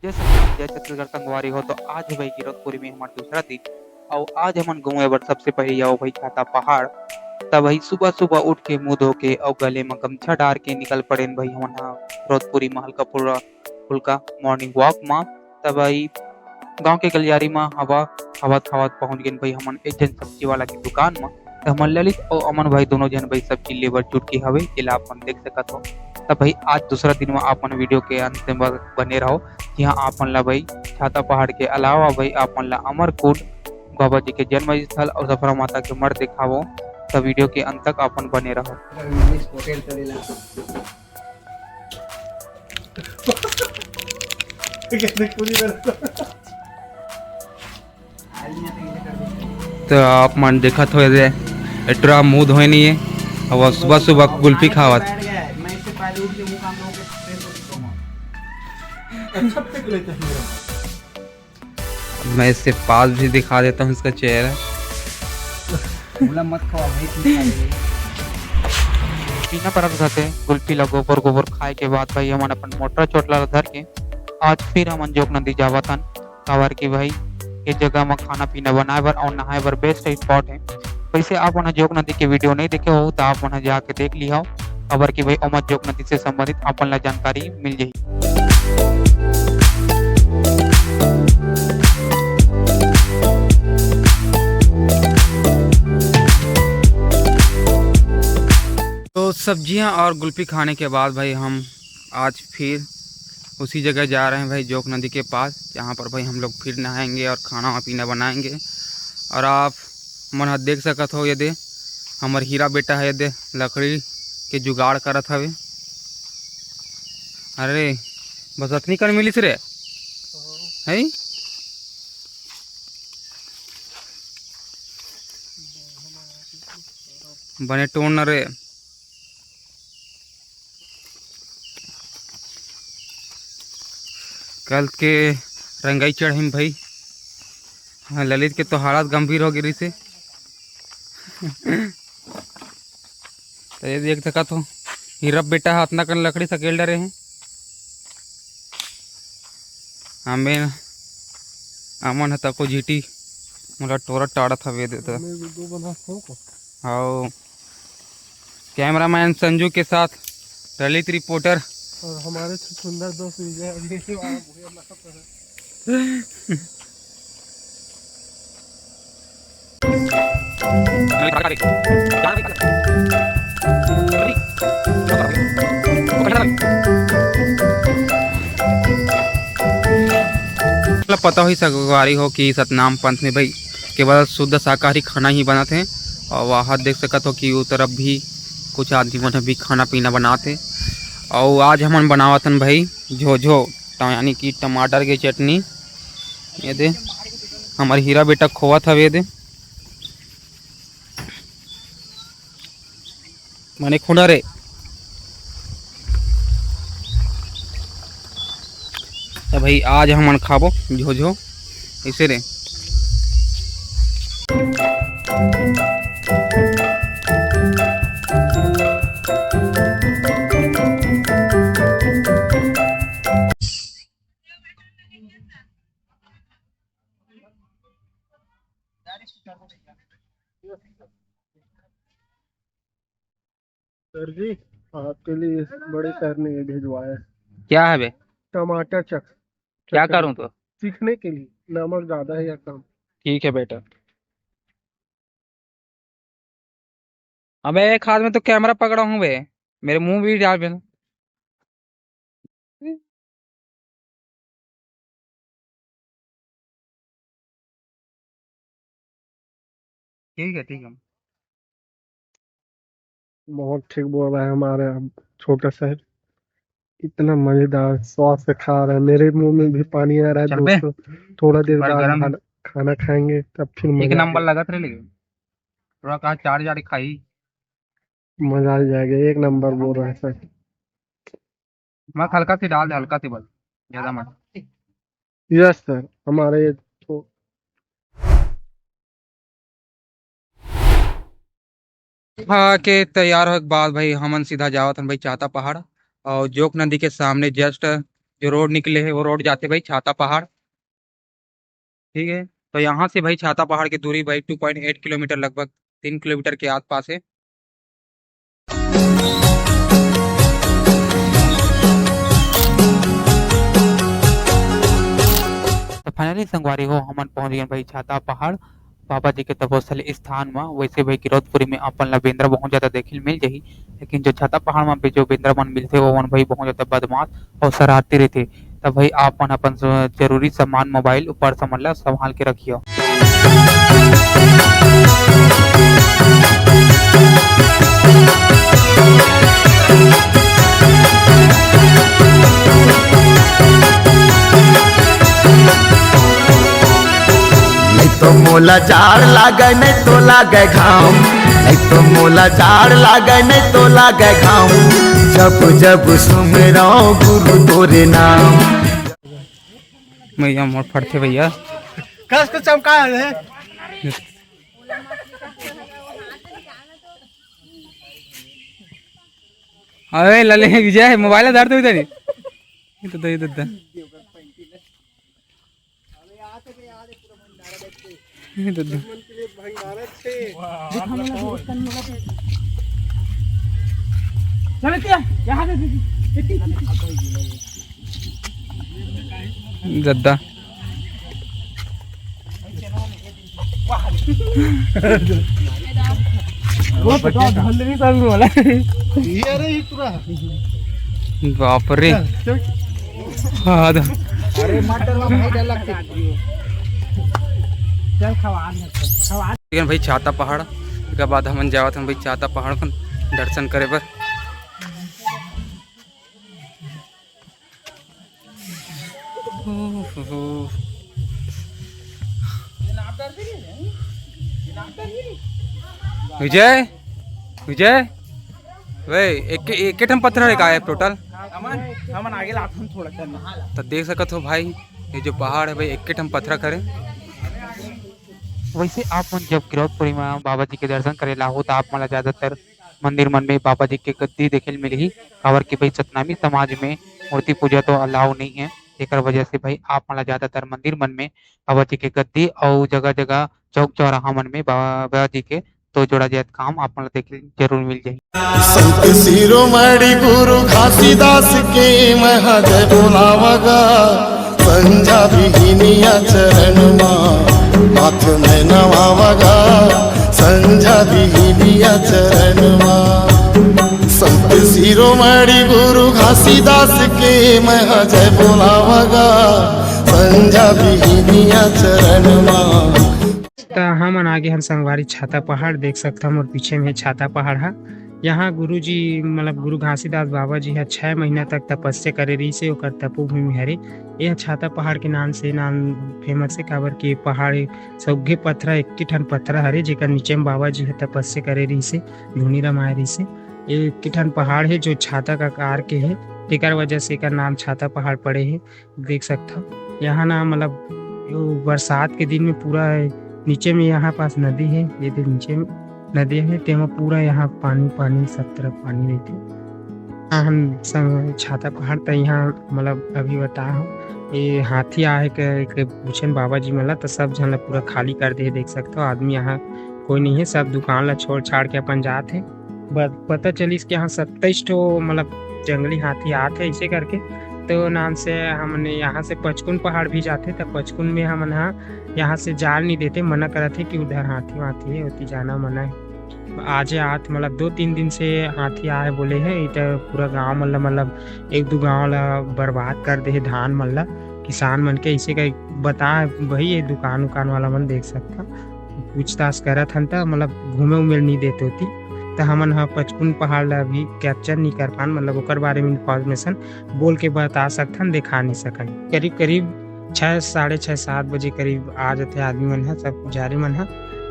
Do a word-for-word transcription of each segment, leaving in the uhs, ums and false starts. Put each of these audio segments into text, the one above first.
जय सतनाम, जय छत्तीसगढ़ संगवारी हो। तो आज है भाई गिरौदपुरी में हमार दूसरा दिन, और आज हमन घूमे बर सबसे पहले जाओ भाई छाता पहाड़। तब भाई सुबह सुबह उठ के मुंह धो के और गले में गमछा डार के निकल पड़ेन भाई हमन ह गिरौदपुरी महल का पूरा फुल्का मॉर्निंग वॉक मा। तब भाई गांव के गलियारी मा हवा खावत खावत पहुंच गेन भाई हमन एक झन सब्जी वाला के दुकान मा। त हमर ललित अउ अमन भाई दोनों झन भाई सब्जी लेबर जुट के हवे, जेला आप मन देख सकत हो। त भाई आज दूसरा दिन म आप मन वीडियो के अंत तक बने रहो, जिहां आप मन ला भाई छाता पहाड़ के अलावा भाई आप मन ला अमरकूट बाबा जी के जन्म स्थल अउ सफरा माता के मठ दिखावो। त वीडियो के अंत तक आप मन बने रहो। तो आप मन देखत हो, एदे एटरा मुंह धोए नहीं है, अब सुबह सुबह कुल्फी खावत। मैं इससे पास भी दिखा देता हूँ इसका चेहरा। बोला मत खाओ भाई, ठीक है। पीना परत घाते गुल्फी ला गोबर गोबर खाए के बाद भाई हमन अपन मोटर चोटला ला धर के आज फिर हमन जोक नदी जावत हन। काबर कि भाई ये जगह म खाना पीना बनाए बर और नहाए बर बेस्ट स्पॉट है। वैसे आप मन ह जोक नदी के वीडियो नहीं देखे हो तो आप मन ह जाके देख लिहो, काबर कि भाई ओमा जोक नदी से संबंधित अपन ला जानकारी मिल जाही। तो सब्जियां और गुल्फी खाने के बाद भाई हम आज फिर उसी जगह जा रहे हैं भाई, जोक नदी के पास, जहाँ पर भाई हम लोग फिर नहाएंगे और खाना पीना बनाएंगे। और आप मन ह देख सकत हो, ये दे हमर हीरा बेटा है, ये दे लकड़ी के जुगाड़ करत हवे। अरे बस अतनी कन मिलिस रे, है बने टोन न रे। कल के रंगाई चढ़े में भाई, हाँ, ललित के तो हालत गंभीर हो गिरी से। तो ये देख सकत हो, हीरा बेटा हा अतना कन लकड़ी सकेल डरे हैं। हमें अमन ह तको झीटी मोला टोरा टाड़त हवे देता। मैं वीडियो बना सकूं का? हाओ। कैमरामैन संजू के साथ ललित रिपोर्टर। और हमारे छुछुंदर दोस्त विजय अभी मतलब पता ही संगवारी हो कि सतनाम पंथ में भाई केवल शुद्ध शाकाहारी खाना ही बनत हे। और वहाँ देख सकत हो कि वो तरफ भी कुछ आदमी मन भी खाना पीना बनात हे। और आज हमन बनावत हन भाई झोझो, ट-, यानी कि टमाटर के चटनी। ये दे हमर हीरा बेटा खोवत हवे, ये दे माने खुना रे। तो भाई आज हमन खाबो झोझो ऐसे रे। सर जी, आपके लिए इस बड़े शहर ने ये भिजवाया है। क्या है बे? टमाटर चक-, क्या चटनी। करूं तो? सीखने के लिए, नमक ज्यादा है या कम। ठीक है बेटा। अबे एक हाथ में तो कैमरा पकड़ा हूँ बे, मेरे मुंह भी डाल बे। ठीक है, ठीक है। बहुत ठीक बोल रहा है हमारे छोटा शहर, इतना मजेदार स्वाद से खा रहे हैं, मेरे मुंह में भी पानी आ रहा है चल बे। दोस्तों। थोड़ा देर पर बाद गरम खाना, खाना खाएंगे, तब फिर एक मजा नंबर आएगा। लगत रहे, लेकिन थोड़ा कहा चार चार खाई। मजा आ जाएगा, एक नंबर बोल रहा है सर। मत हल्का सी डाल दे, हल्का सी बस, ज्यादा मत। यस सर, हमारे ये तो खा के तैयार होए के बाद भाई हमन सीधा जावत हन भाई चाता पहाड़, और जोक नदी के सामने जस्ट जो रोड निकले हे, वो रोड जाथे भाई छाता पहाड़। ठीक है, तो यहाँ से भाई छाता पहाड़ की दूरी भाई टू पॉइंट एट किलोमीटर, लगभग तीन किलोमीटर के आसपास है। तो finally संगवारी हो, हमन पहुंच गए भाई छाता पहाड़, बाबा जी के तपोस्थल स्थान म। वैसे भाई किरौदपुरी में अपन ला बेंदरा बहुत ज्यादा देखे ल मिल जाही, लेकिन जो छाता पहाड़ म भी जो बेंदरा मन मिलथे, वो मन भाई बहुत ज्यादा बदमाश और शरारती रहिथे। तब भाई आप मन अपन ज-, जरूरी सामान, मोबाइल, पर्स मन ला संभाल के रखियो। नहीं तो मोला जाड़ लागे, नहीं तो लागे घाम, नहीं तो मोला जाड़ लागे, नहीं तो लागे घाम, जब जब सुमिरंव गुरु तोरे नाम। मैया मोर फटथे भैया। कस को चमका है। अरे लले विजय, मोबाइल धर दो इधर ही। ये तो दे, ये तो दे। ये तो दे। दद्दा। वो तो धल्लरी सामने वाला। ये रे, ये पूरा। बाप रे। चल, चल। हाँ, दा। अरे, मत डरवा भाई, डर लगता है। चल, खवा, खवा। लेकिन भाई, छाता पहाड़ के बाद हमन जावत हन भाई, छाता पहाड़ के दर्शन करे बर। ओहो। विजय, विजय, वे एक, एक ठन पत्थर हे का हे टोटल? हमन, हमन आगे लाथन थोड़ा सा। तो देख सकत हो भाई, ये जो पहाड़ हे भाई, एक ठन पत्थर करे। वैसे आप मन जब किरौदपुरी में बाबा जी के दर्शन करे ला हो, तो आप मन ला ज्यादातर मंदिर मन में बाबा जी के गद्दी देखे ल मिलही, काबर कि भाई सतनामी समाज में मूर्ति पूजा तो अलाउ नहीं है। एकर वजह से भाई आप मन ला ज्यादातर मंदिर मन में बाबा जी के गद्दी अउ जगह-जगह चौक चौराहा मन में बाबा जी के तो जोड़ा जात काम आप मन ला देखे ल जरूर मिल जाही। संत शिरोमणि गुरु घासीदास के मैं हा जय बोलावगा। संझा बिहिनिया चरण मा माथ में नवावगा, संझा बिहिनिया चरण मा। संत शिरोमणि गुरु घासीदास के मैं हा जय बोलावगा, संझा बिहिनिया चरण मा। त हमन आगे हन संगवारी छाता पहाड़, देख सकथव मोर पीछे में छाता पहाड़ हा। यहाँ गुरुजी, मतलब गुरु घासीदास बाबा जी ह छह महीना तक तपस्या करे रहिस हे, ओकर तपोभूमि हरे। यह छाता पहाड़ के नाम से नाम famous हे, काबर के पहाड़ सौघे पथरा, एक ठन पथरा हरे, जेकर नीचे में बाबा जी ह तपस्या करे रहिस हे, धुनी रमाए रहिस हे। ये एक ठन पहाड़ हे, जो छाता का आकार के हे, तेकर वजह से एकर नाम छाता पहाड़ पड़े हे। देख सकथव, यहाँ ना, मतलब, यो बरसात के दिन में पूरा नीचे में यहाँ पास नदी हे, ये दे नीचे में नदी हे, तेमा पूरा यहाँ पानी, पानी, सब तरफ पानी रहिथे। यहाँ हम संग छाता पहाड़ त यहाँ, मतलब, अभी बता हूँ, ये हाथी आहे के, के पूछन बाबा जी मन ला, त सब झन ला पूरा खाली कर दे। देख सकथव, आदमी यहाँ कोई नहीं है, सब दुकान ला छोड़ छाड़ के अपन जात हे। ब-, पता चलिस कि यहाँ सत्ताईस ठो, मतलब, जंगली हाथी आत हे, ऐसे करके तो नाम से हमन यहाँ से पचकुन पहाड़ भी जाथे, त पचकुन में हमन हा यहाँ से जाल नहीं देते, मना करत हे कि उधर हाथी वाथी हे, ओती जाना मना हे। आज आत, मतलब, दो तीन दिन से हाथी आए बोले हे, इधर पूरा गांव मन ला, मतलब, एक दो गांव ला बर्बाद कर दे हे, धान मन ला, किसान मन के। ऐसे का बता भाई, ये दुकान उकान वाला मन देख सकता, पूछताछ करत हन, त मतलब घूमे उमे ल नी देत होती, त हमन ह पचकुन पहाड़ ला अभी capture नी कर पान, मतलब ओकर बारे में information बोल के बता सकथन, दिखा नी सकन। करीब करीब छः, साढ़े छः, सात बजे करीब आ जाथे आदमी मन ह, सब पुजारी मन ह।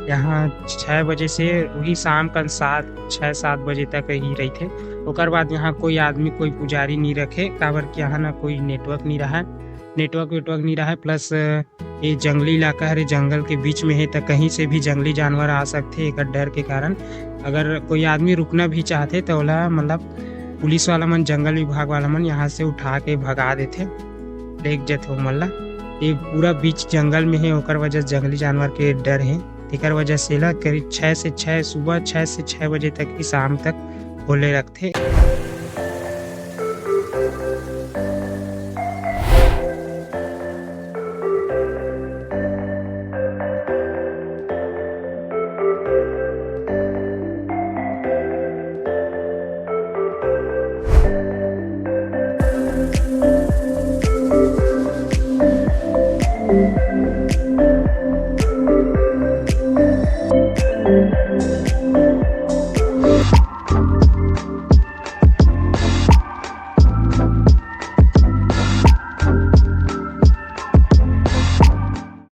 यहाँ छः बजे से वही शाम का सात, छः सात बजे तक ही रहिथे। ओकर बाद यहाँ कोई आदमी, कोई पुजारी नी रखे, काबर कि यहाँ ना कोई network नी रहा, network वेटवर्क नी रहा, plus ये जंगली इलाका हरे, जंगल के बीच में हे, त कहीं से भी जंगली जानवर आ सकथे। एकर डर के कारण अगर कोई आदमी रुकना भी चाहथे, त ओला, मतलब, पुलिस वाला मन, जंगल विभाग वाला मन यहाँ से उठा के भगा देथे, लेग जथे ओमन ला। ये पूरा बीच जंगल में हे, ओकर वजह से जंगली जानवर के डर हे, तेकर वजह से एला करीब छः से छः, सुबह छः से छः बजे तक ही शाम तक खोले रखथे।